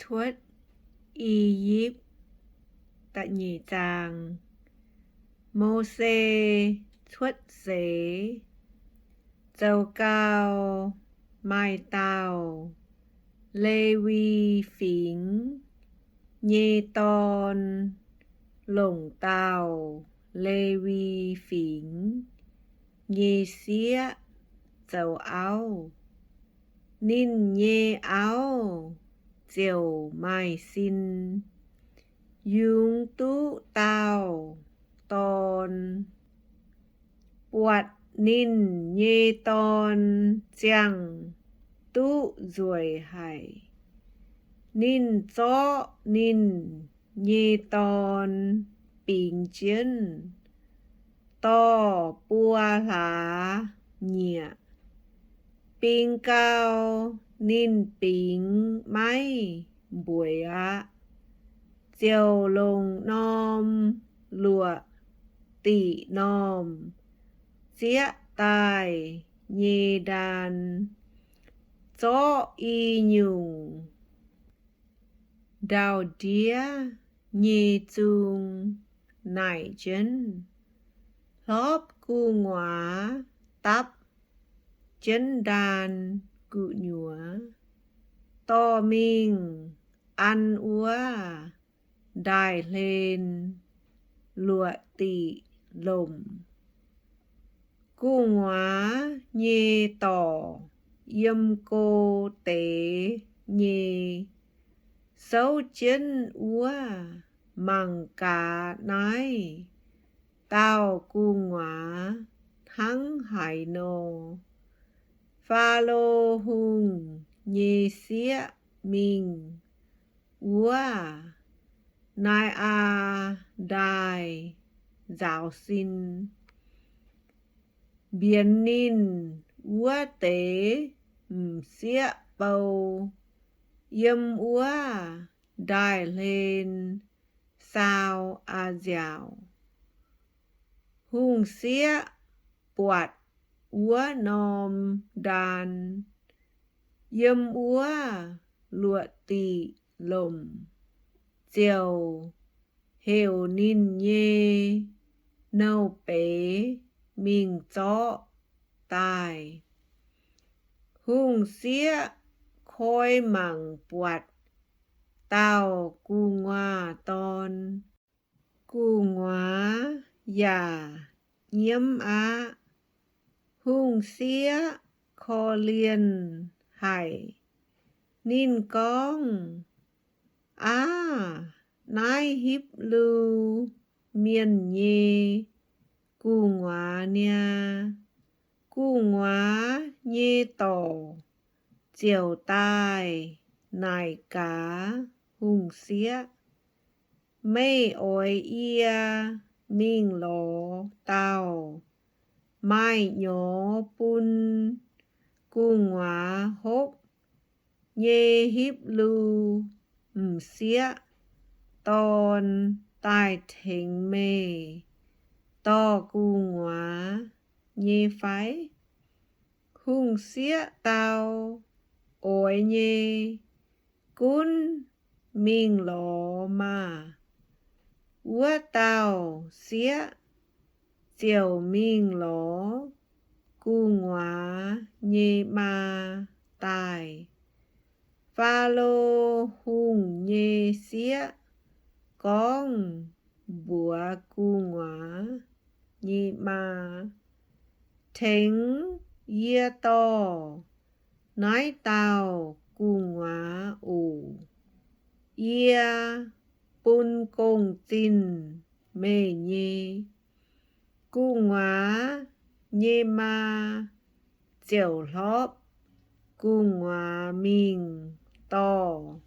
Cuotv I^yipv. Da'nyeic zaang. Mose cuotv seix. Zoux gau, maaih dauh Lewi Fingx nyei dorn longc dauh Lewi Fingx nyei sieqv zoux auv. Ninh nyei auv ziouc maaih sin, yungz duqv dauh dorn. Buatc ninh nyei dorn ziangh duqv nzueic haic. Ninh zorqv ninh nyei dorn bingx jienv dorh buo hlaax nyieqc. Bing gau, ninh bingx maiv mbueiz aqv, ziouc longc norm luoqc diqc normh zieqv daaih nyei ndaan, zorqv i nyungc ndau-ndiev nyei zung naaic jienv, hlorpv gu'nguaaz dapv jienv ndaan gu'nyuoz, dorh mingh an wuov ndaaih hlen luoqc diqc lomc. Gu'nguaaz nyei dorc yiem go deix nyei souv jienv wuov mangc gaax naaiv dauh gu'nguaaz hnangv haaix nor. Faalo Hungh nyei sieqv mingh wuov Naa^aa Ndaaih nzaaux sin, mbienx ninh wuov deix m'sieqv bou yiem wuov ndaaih hlen Saa^aa^nziaauc. Hungh sieqv buatc wuov norm ndaan yiem wuov luoqc diqc lomc, ziouc heuc ninh nyei nouh beiz mingh zorqv daaih. Hungh sieqv koi mangc buatc dauh gu'nguaaz dorn. Gu'nguaaz yaac nyiemv aqv. Hungh sieqv korv-lienh haic. Ninh gorngv, Aav, naaiv Hipv^lu Mienh nyei gu'nguaaz niaa. Gu'nguaaz nyei dorc ziouc daaih naaic gaax hungh sieqv, Meih oix yie mingh lorz dauh maaih nyorx bun gu'nguaaz hopv nyei Hipv^lu m'sieqv dorn daaih tengx meih dorh gu'nguaaz nyei fai? Hungh sieqv dau, Oix nyei. Gunv mingh lorz maah! Wuov dauh sieqv ziouc mingh lorz gu'nguaaz nyei maa daaih. Faalo Hungh nyei sieqv gorngv mbuox gu'nguaaz nyei maa, Tengx yie dorh naaiv dauh gu'nguaaz oc. Yie bun gong-zinh meih nyei. Gu'nguaaz nyei maa ziouc hlorpv gu'nguaaz mingh dorh.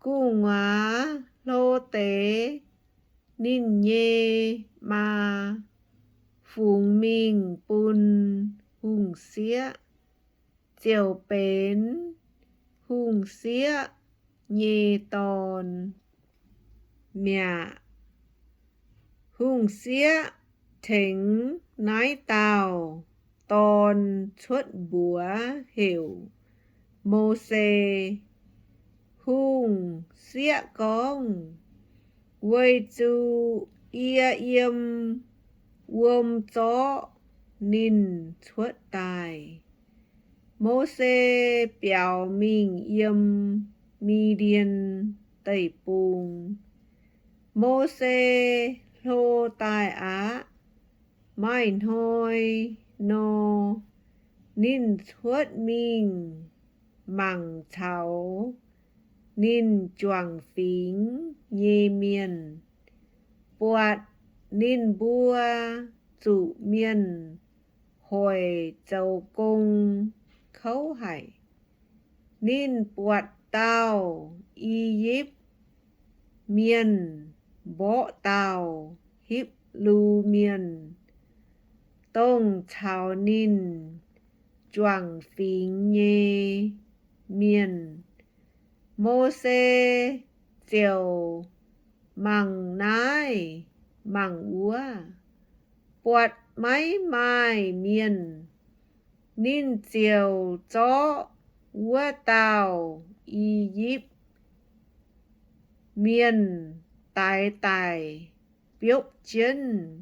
Gu'nguaaz hlo deix ninh nyei maa fungx mingh bun hungh sieqv, ziouc benx hungh sieqv nyei dorn mi'aqv. Hungh sieqv tengx naaiv dauh dorn cuotv mbuox heuc Mose. Hungh sieqv gorngv, Weic zuqc yie yiem wuom zorqv ninh cuotv daaih. Mose biaux mingh yiem Mi^ndien Deic-Bung. Mose hlo daaih aqv. Maaih hnoi nor, ninh cuotv mingh mangc caux ninh juangc fingx nyei mienh, buatc ninh mbuo zuqc mienh hoic zoux gong kouv haic. Ninh buatc dauh I^yipv Mienh mborqv dauh Hipv^lu Mienh, dongh caux ninh juangc fingx nyei mienh. Mose ziouc mangc naaiv mangc wuov, buatc maiv maaih mienh. Ninh ziouc zorqv wuov dauh I^yipv Mienh daix daic biopv jienv,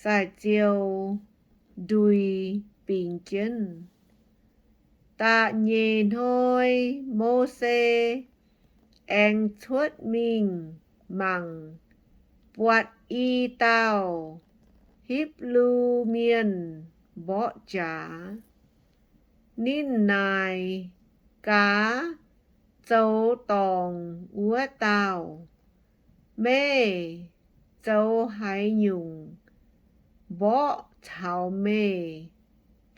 sai-ziou ndui bingx jienv. Da'nyeic hnoi Mose aengx cuotv mingh mangc, buatc i dauh Hipv^lu Mienh mborqv jaax. Ninh naaic gaax zoux dorngc wuov dauh, Meih zoux haaix nyungc mborqv caux meih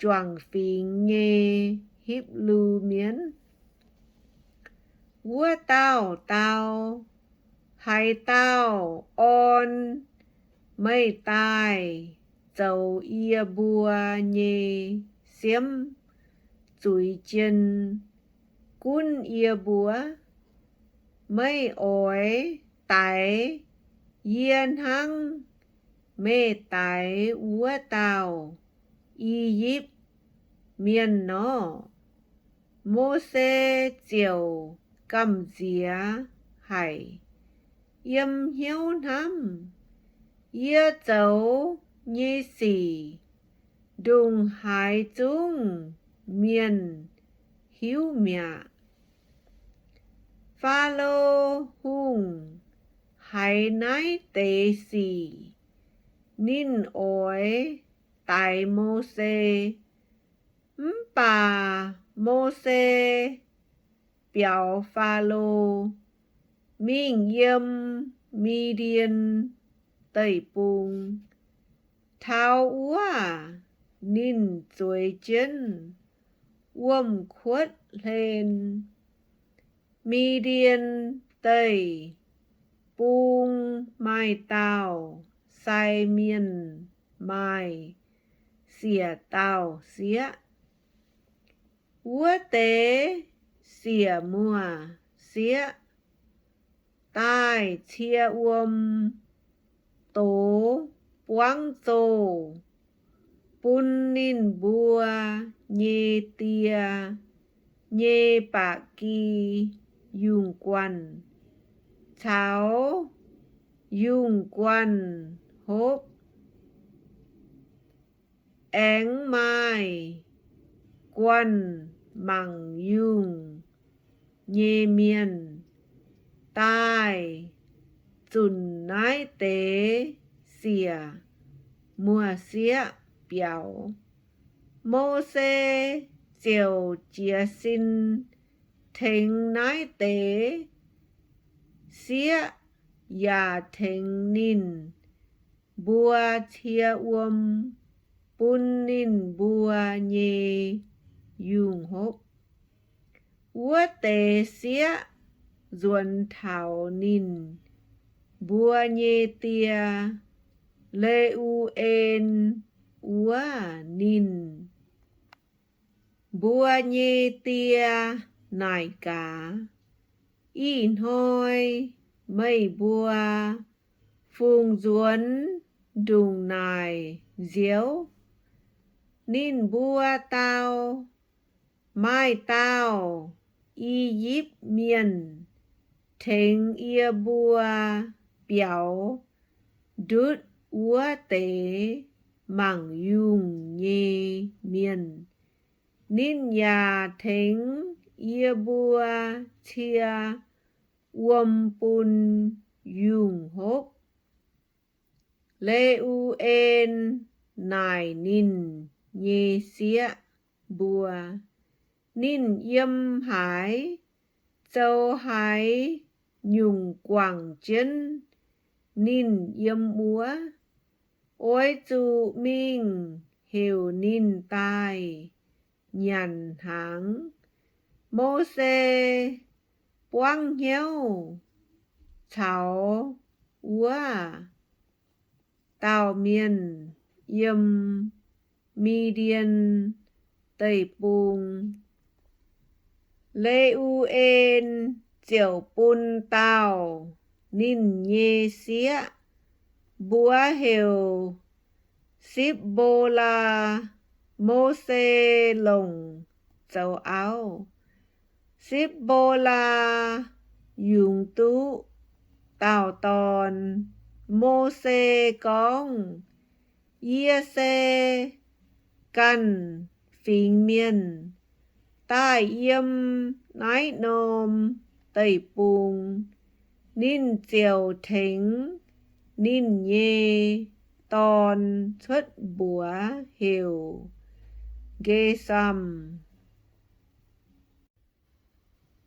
juangc fingx nyei Hipv^lu Mienh? Wuov dauh dau, Haaix dauh orn meih daaih zoux yie mbuo nyei siemv zuiz jien gunv yie mbuo? Meih oix daix yie hnangv meih daix wuov dauh I^yipv Mienh nor? Mose ziouc gamh nziex haic, yiem hnyouv hnamv, Yie zoux nyei sic ndongc haaix zungv mienh hiuv mi'aqv. Faalo Hungh haiz naaiv deix sic, ninh oix daix Mose. Mv baac Mose biaux Faalo mingh yiem Mi^ndien Deic-Bung. Taux wuov ninh zueiz jienv wuom-kuotv hlen. Mi^ndien Deic-Bung maaih dauh sai mienh maaih siec dauh sieqv. Wuov deix siec muoz-sieqv daaih cie wuom doz buangv zoh bun ninh mbuo nyei die nyei ba'gi yungh guanh caux yungh guanh hopv. Aengx maaih guanh mangc yungh nyei mienh daaih zunc naaiv deix siec muoz-sieqv biaux. Mose ziouc jiez sin tengx naaiv deix sieqv yaac tengx ninh mbuo cie wuom bun ninh mbuo nyei yungh hopv. Wuov deix sieqv nzuonx taux ninh mbuo nyei die, Le^u^en, wuov, ninh mbuo nyei die naaic gaax, Ih hnoi meih mbuo fungc nzuonx ndongc naaic nziouv? Ninh mbuo dau, Maaih dauh I^yipv Mienh tengx yie mbuo biaux ndutv wuov deix mangc yungh nyei mienh. Ninh yaac tengx yie mbuo cie wuom bun yungh hopv. Le^u^en naaic ninh nyei sieqv mbuo, ninh yiem haaix, zoux haaix nyungc guangc jienv ninh yiem wuov? Oix zuqc mingh heuc ninh daaih nyanc hnaangx. Mose buangv hnyouv caux wuov dauh mienh yiem Mi^ndien Deic-Bung. Le^u^en ziouc bun dauh ninh nyei sieqv, mbuox heuc Sipv^mbo^laa. Mose longc zoux auv. Sipv^mbo^laa yungz duqv dauh dorn. Mose gorngv, Yie se ganh fingx mienh daaih yiem naaiv norm deic-bung. Ninh ziouc tengx ninh nyei dorn cuotv mbuox heuc Nqesamv,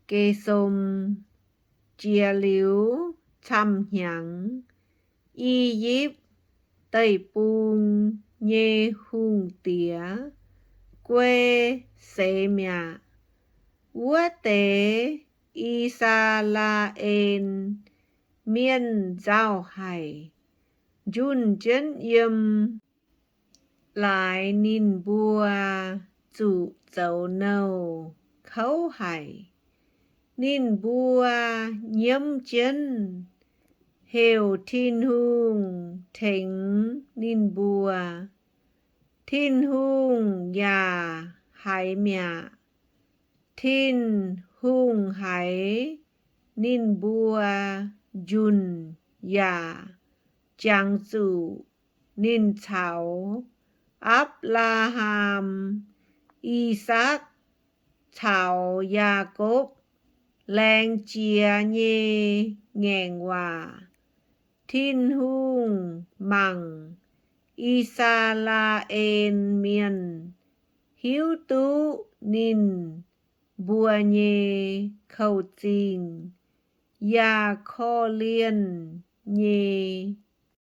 Gesom. Jiex liuz camv-hnyangx, I^yipv Deic-Bung nyei hungh diex guei seix mi'aqv. Wuov deix I^saa^laa^en Mienh nzauh haic, njunh jienv yiem, laaix ninh mbuo zuqc zoux nouh kouv haic. Ninh mbuo nyiemv jienv, heuc Tin-Hungh tengx ninh mbuo. Tin-Hungh yaac haiz mi'aqv. Tin-Hungh haiz ninh mbuo njunh yaac jangx zuqc ninh caux Apc^laa^ham, I^sakc, caux Yaakopv laengz jiex nyei ngaengc waac. Tin-Hungh mangc I^saa^laa^en Mienh hiuv duqv ninh mbuo nyei kouv-zingh yaac korv-lienh nyei